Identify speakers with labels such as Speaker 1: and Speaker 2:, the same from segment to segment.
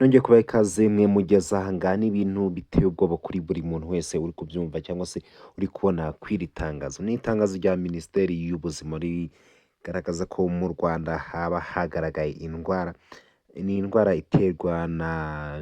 Speaker 1: Nongeye kubaha ikaze mwe mugeze aha ngaha. Ni ibintu biteye ubwoba kuri buri muntu wese uri kubyumva cyangwa se uri kubona kw'iri tangazo. Ni itangazo rya Minisiteri y'Ubuzima rigaragaza ko mu Rwanda haba hagaragaye indwara, ni indwara iterwa na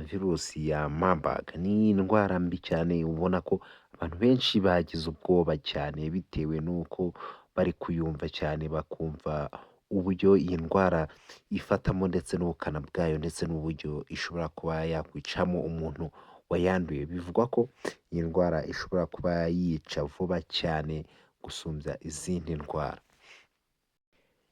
Speaker 1: virusi ya Marburg. Ni indwara mbi cyane, ubona ko abantu benshi bagize ubwoba cyane bitewe n'uko bari kuyumva cyane, bakumva uburyo iyi ndwara ifatamo ndetse n'ubukana bwayo ndetse n'uburyo ishobora kuba yakwicamo umuntu wayanduye. Bivugwa ko iyi ndwara ishobora kuba yica vuba cyane gusumbya izindi ndwara.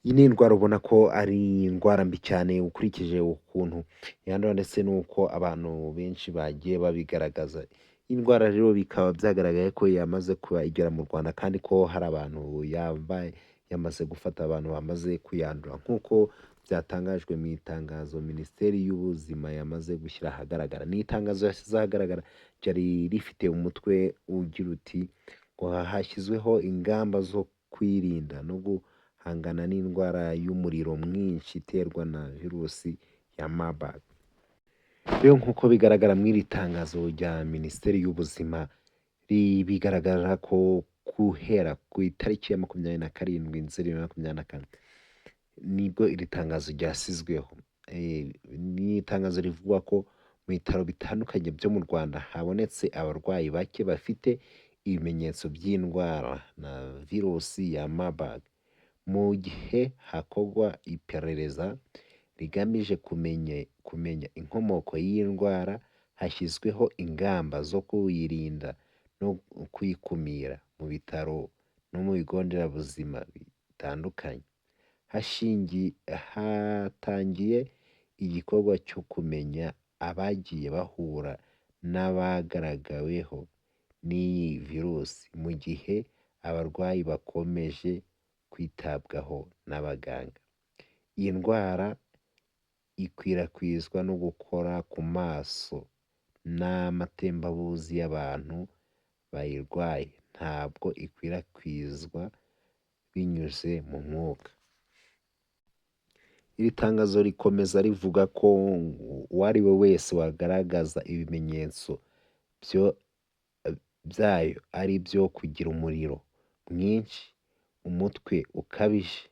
Speaker 1: Iyi ni indwara ubona ko ari indwara mbi cyane ukurikije ukuntu yandura ndetse n'uko abantu benshi bagiye babigaragaza. Iyi ndwara rero bikaba byagaragaye ko yamaze kuba igera mu Rwanda, kandi ko hari abantu yambaye yamaze gufata, abantu bamaze kuyandura, nk'uko byatangajwe mu itangazo Minisiteri y'Ubuzima yamaze gushyira ahagaragara. Ni itangazo yashyize ahagaragara ryari rifite umutwe ugira uti ngo hashyizweho ingamba zo kwirinda no guhangana n'indwara y'umuriro mwinshi iterwa na virusi ya Marburg. Rero nk'uko bigaragara muri iri tangazo rya Minisiteri y'Ubuzima, bigaragara ko guhera ku itariki ya 27 Nzeri 2024 nibwo iri tangazo ryashyizweho. Ni itangazo rivuga ko mu bitaro bitandukanye byo mu Rwanda habonetse abarwayi bake bafite ibimenyetso by'indwara na virusi ya Marburg. Mu gihe hakorwa iperereza rigamije kumenya inkomoko y'iyi ndwara, hashyizweho ingamba zo kuyirinda no kuyikumira mu bitaro no mu bigo nderabuzima bitandukanye. Hatangiye igikorwa cyo kumenya abagiye bahura n'abagaragaweho n'iyi virusi, mu gihe abarwayi bakomeje kwitabwaho n'abaganga. Iyi ndwara ikwirakwizwa no gukora ku maso n'amatembabuzi y'abantu bayirwaye, ntabwo ikwirakwizwa binyuze mu mwuka. Iri tangazo rikomeza rivuga ko uwo ari we wese wagaragaza ibimenyetso byayo, ari byo kugira umuriro mwinshi, umutwe ukabije,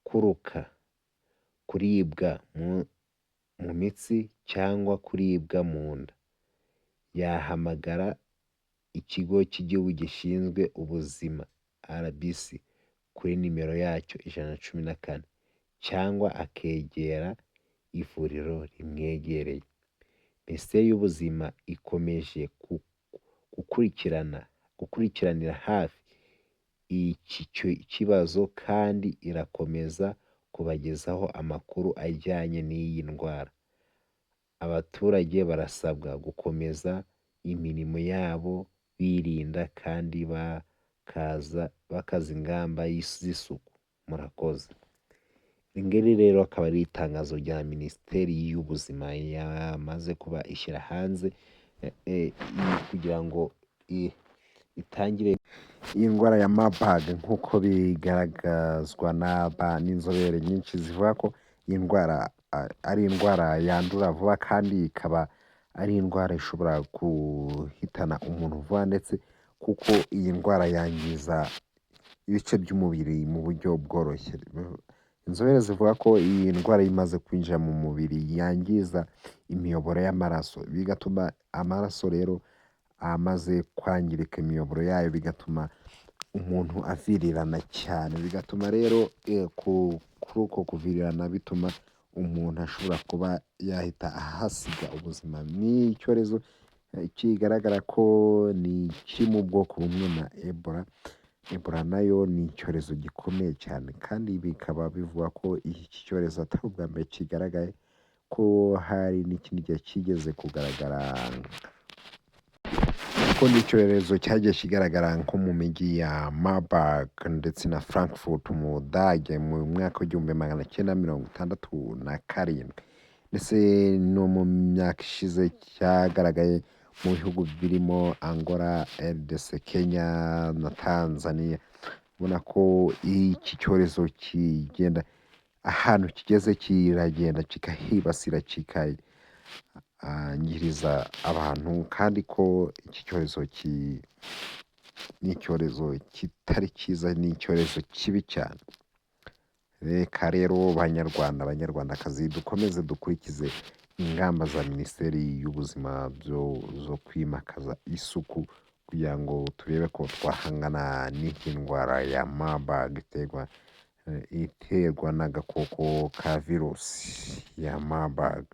Speaker 1: kuruka, kuribwa mu mitsi cyangwa kuribwa mu nda, yahamagara Ikigo cy'Igihugu gishinzwe Ubuzima RBC kuri nimero yacyo 114 cyangwa akegera ivuriro rimwegereye. Minisiteri y'Ubuzima ikomeje gukurikiranira hafi iki kibazo kandi irakomeza kubagezaho amakuru ajyanye n'iyi ndwara. Abaturage barasabwa gukomeza imirimo yabo birinda kandi bakaza ingamba z'isuku. Murakoze. Iri ngiri rero akaba ari itangazo rya Minisiteri y'Ubuzima yamaze kuba ishyira hanze kugira ngo itangire iyi ndwara ya Marburg, nk'uko bigaragazwa n'inzobere nyinshi zivuga ko iyi ndwara ari indwara yandura vuba, kandi ikaba ari indwara ishobora guhitana umuntu vuba, ndetse kuko iyi ndwara yangiza ibice by'umubiri mu buryo bworoshye. Inzobere zivuga ko iyi ndwara imaze kwinjira mu mubiri yangiza imiyoboro y'amaraso, bigatuma amaraso rero amaze kwangirika imiyoboro yayo, bigatuma umuntu avirirana cyane, bigatuma rero kuri uko kuvirirana bituma umuntu ashobora kuba yahita ahasiga ubuzima. Ni icyorezo kigaragara ko ni kiri mu bwoko bumwe na Ebola. Ebola nayo ni icyorezo gikomeye cyane, kandi bikaba bivugwa ko iki cyorezo atari ubwa mbere kigaragaye, ko hari n'ikindi gihe kigeze kugaragara, ko ni icyorezo cyagiye kigaragara nko mu mijyi ya Marburg ndetse na Frankfurt mu Budage mu mwaka w'1967, ndetse no mu myaka ishize cyagaragaye mu bihugu birimo Angola, RDC, Kenya na Tanzania. Ubona ko iki cyorezo kigenda ahantu kigeze kiragenda kikahibasira. angiriza abantu, kandi ko iki cyorezo ni icyorezo kitari cyiza, ni icyorezo kibi cyane. Reka rero banyarwanda, banyarwandakazi, dukomeze dukurikize ingamba za Minisiteri y'Ubuzima zo kwimakaza isuku kugira ngo turebe ko twahangana n'iyi ndwara ya Marburg iterwa n'agakoko ka virusi ya Marburg.